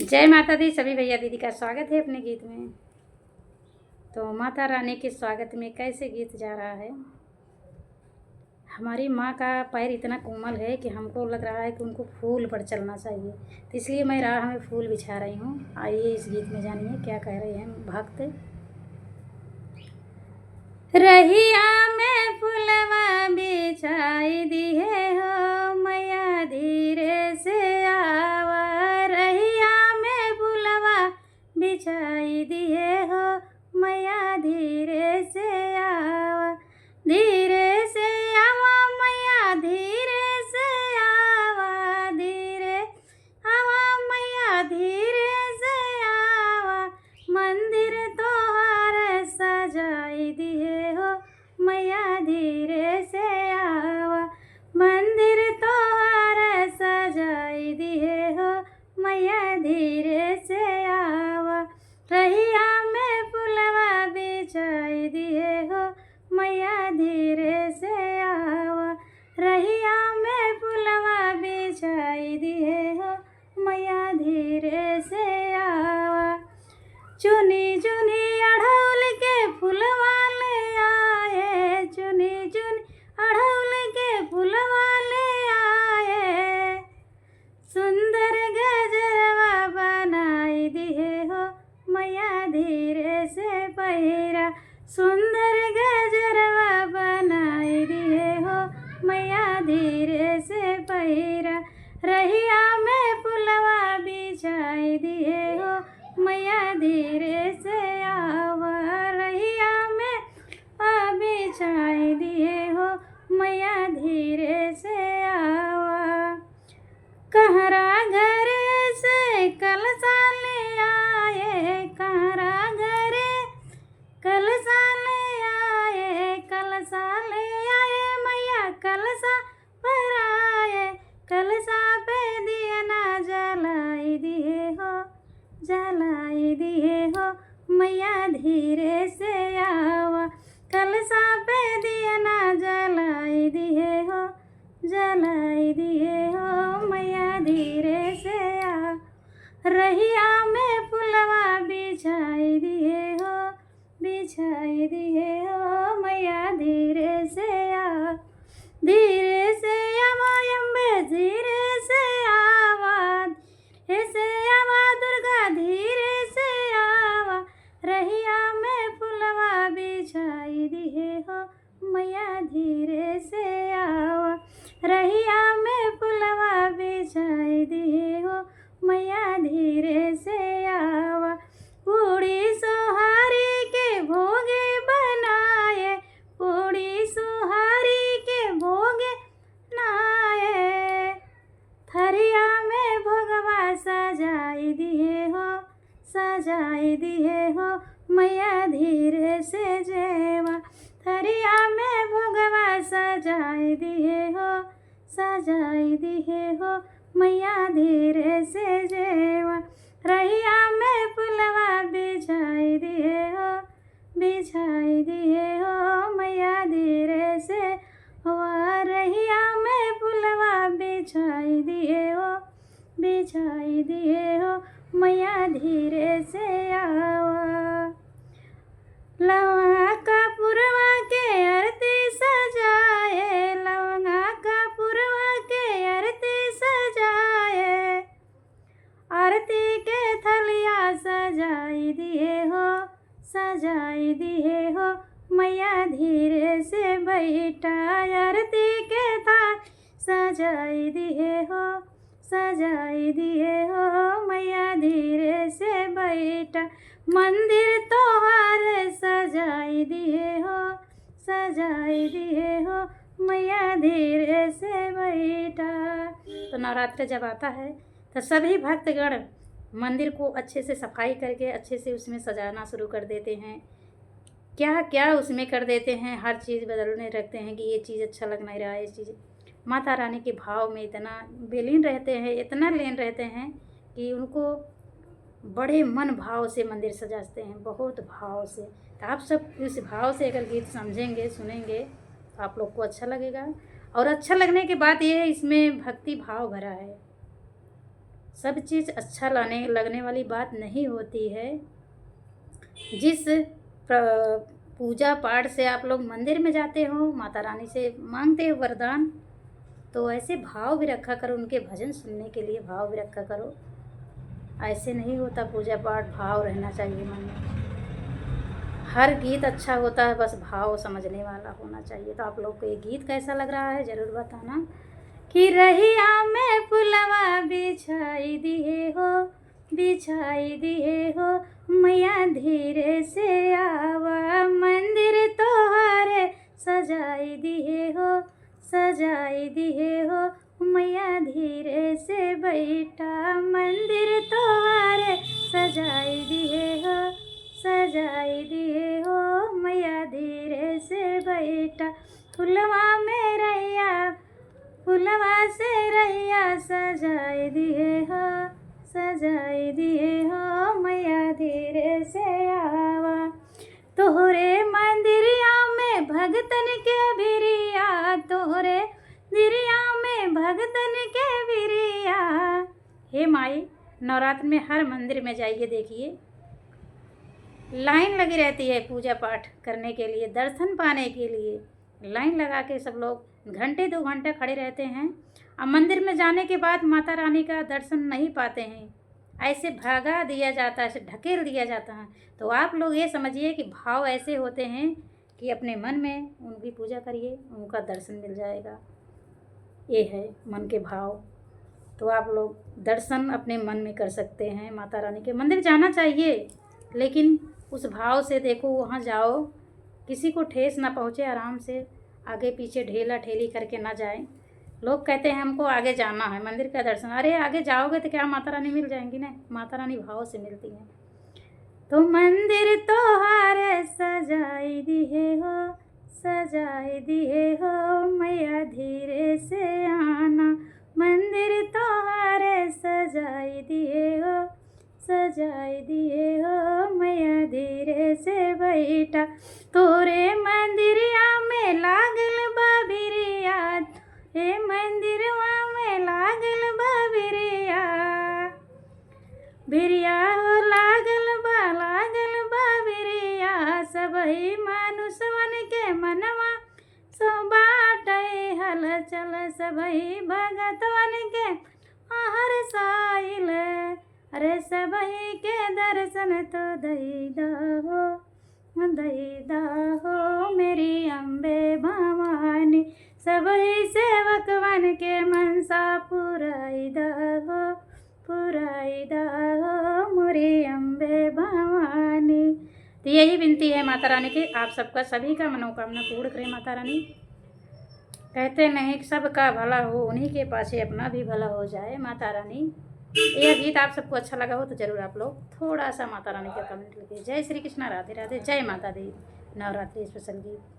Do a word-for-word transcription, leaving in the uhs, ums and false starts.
जय माता दी, सभी भैया दीदी का स्वागत है अपने गीत में। तो माता रानी के स्वागत में कैसे गीत जा रहा है। हमारी माँ का पैर इतना कोमल है कि हमको लग रहा है कि उनको फूल पर चलना चाहिए, तो इसलिए मैं राह में फूल बिछा रही हूँ। आइए इस गीत में जानिए क्या कह रहे हैं भक्त। रहिया में फुलवा बिछाई दिहे हो मैया, धीरे से आवा। रहिया में फुलवा बिछाई दिहे हो मैया, धीरे से आवा, धीरे से आवा मैया, धीरे से आवा, धीरे आवा मैया, धीरे से आवा। मंदिर तोहार सजाई दिहे हो मैया, धीरे से आवा। मंदिर तोहार सजाई दिहे हो मैया, धीरे से आवा। रहिया में फुलवा बिछाई दिहे हो मैया, धीरे से आवा। रहिया में फुलवा बिछाई दिहे हो मैया, धीरे से आवा। चुनी चुनी अढ़ौल के फुलवा ले आए, चुनी चुनी अढ़ौल के फुलवा ले आए। सुंदर गजरवा बनाई दिहे हो मैया, धीरे से पहिरा। सुंदर गजरवा बनाई दिहे हो मैया, धीरे से पहिरा। रहिया में फुलवा बिछाई दिहे हो मैया, धीरे से आवा। रहिया में आ बिछाई दिहे हो मैया, धीरे से आवा। कहरा घरे से कलसा ले आए, कहरा घरे कलसा ले आए, कलसा ले आए मैया, कलसा पर आए। कलसा पे दियना जलाई दिहे हो, जलाई दिहे हो मैया, धीरे से आवा। कलसा पे दियना जलाई दिहे हो, जलाई दिहे हो मैया, धीरे से आ। रहिया में फुलवा बिछाई दिहे हो, बिछाई दिहे हो मैया, धीरे से आ। धीरे से आवा अम्बे, धीरे से आवा, धीरे से आवा दुर्गा, धीरे से आवा। रहिया में फुलवा बिछाई दिहे हो मैया, धीरे से आवा। रहिया में फुलवा बिछाई दिहे हो मैया, धीरे से आवा। पूड़ी सोहारी के भोगे बनाए, पूड़ी सोहारी के भोगे बनाए। थरिया में भोगवा सजाई दिहे हो, सजाई दिहे हो मैया, धीरे से जेवा। थरिया में भोगवा सजाई दिहे हो, सजाई दिहे हो मैया, धीरे से जेवा। रहिया में फुलवा बिछाई दिहे हो, बिछाई दिहे हो मैया, धीरे से। वा रहिया में फुलवा बिछाई दिहे हो, बिछाई दिहे हो मैया, धीरे से आवा। लवंगा का पुरवा के आरती सजाए, लवंगा का पुरवा के आरती सजाए। आरती के थलिया सजाई दिहे हो, सजाई दिहे हो मैया, धीरे से बैठा। आरती के थाल सजाई दिहे हो, सजाई दिहे हो मैया, धीरे से बैठा। मंदिर तोहार सजाई दिहे हो, सजाई दिहे हो मैया, धीरे से बैठा। तो नवरात्र जब आता है तो सभी भक्तगण मंदिर को अच्छे से सफाई करके अच्छे से उसमें सजाना शुरू कर देते हैं। क्या क्या उसमें कर देते हैं, हर चीज़ बदलने रखते हैं कि ये चीज़ अच्छा लग नहीं रहा है, ये चीज़। माता रानी के भाव में इतना विलीन रहते हैं, इतना लीन रहते हैं कि उनको बड़े मन भाव से मंदिर सजाते हैं, बहुत भाव से। तो आप सब इस भाव से अगर गीत समझेंगे, सुनेंगे, तो आप लोग को अच्छा लगेगा। और अच्छा लगने के बाद ये है, इसमें भक्ति भाव भरा है। सब चीज़ अच्छा लाने, लगने वाली बात नहीं होती है। जिस प्र-, पूजा पाठ से आप लोग मंदिर में जाते हो, माता रानी से मांगते हो वरदान, तो ऐसे भाव भी रखा करो, उनके भजन सुनने के लिए भाव भी रखा करो। ऐसे नहीं होता पूजा पाठ, भाव रहना चाहिए मन में। हर गीत अच्छा होता है, बस भाव समझने वाला होना चाहिए। तो आप लोग को ये गीत कैसा लग रहा है, ज़रूर बताना। कि रहिया में पुलवा बिछाई दिहे हो, बिछाई दिहे हो, मैया धीरे से आवा, मंदिर तोहारे सजाई दिहे हो, सजाई दिहे हो, मैया धीरे से बैठा, मंदिर तोहारे सजाई दिहे हो, सजाई दिहे हो, मैया धीरे से बैठा, फुलवा में रहिया, फुलवा से रहिया सजाई दिहे हो, सजाई दिहे हो, मैया धीरे से आवा। तोहरे मंदिरिया में भगतन के भिरिया, तोहरे दिरिया में भगतन के भिरिया। हे माई, नवरात्र में हर मंदिर में जाइए, देखिए, लाइन लगी रहती है पूजा पाठ करने के लिए, दर्शन पाने के लिए। लाइन लगा के सब लोग घंटे दो घंटे खड़े रहते हैं। अब मंदिर में जाने के बाद माता रानी का दर्शन नहीं पाते हैं, ऐसे भगा दिया जाता है, ऐसे ढकेल दिया जाता है। तो आप लोग ये समझिए कि भाव ऐसे होते हैं कि अपने मन में उनकी पूजा करिए, उनका दर्शन मिल जाएगा। ये है मन के भाव। तो आप लोग दर्शन अपने मन में कर सकते हैं माता रानी के। मंदिर जाना चाहिए, लेकिन उस भाव से देखो, वहाँ जाओ, किसी को ठेस ना पहुँचे, आराम से आगे पीछे ढेला ठेली करके ना जाए। लोग कहते हैं, "हमको आगे जाना है, मंदिर का दर्शन।" अरे, आगे जाओगे तो क्या माता रानी मिल जाएंगी? नहीं, माता रानी भाव से मिलती हैं। तो मंदिर तोहारे सजाई दिहे हो, सजाई दिहे हो, मैया धीरे से आना, मंदिर तोहारे सजाई दिहे हो, सजाई दिहे हो, मैया धीरे से बैठा। तोरे मंदिरिया में लागल बा भिरिया, हे मंदिरवा में लागल बा भिरिया। भिरिया हो लागल बा, लागल बा भिरिया, सबही मानुषवन के मनवा सो बाटै हलचल, सबही भगतवन के हरसाइल। अरे सबही के दर्शन तो दई दा हो, दई दा हो मेरी अम्बे भवानी, सबही सेवकवन के मनसा पुराई दा हो, पुराई दा हो मोरी अम्बे भवानी। तो यही विनती है माता रानी की, आप सबका, सभी का मनोकामना पूर्ण करे माता रानी। कहते नहीं कि सबका भला हो, उन्हीं के पाछे अपना भी भला हो जाए। माता रानी, यह गीत आप सबको अच्छा लगा हो तो जरूर आप लोग थोड़ा सा माता रानी का कमेंट लिखिए। जय श्री कृष्णा, राधे राधे, जय माता दी। नवरात्रि स्पेशल गीत।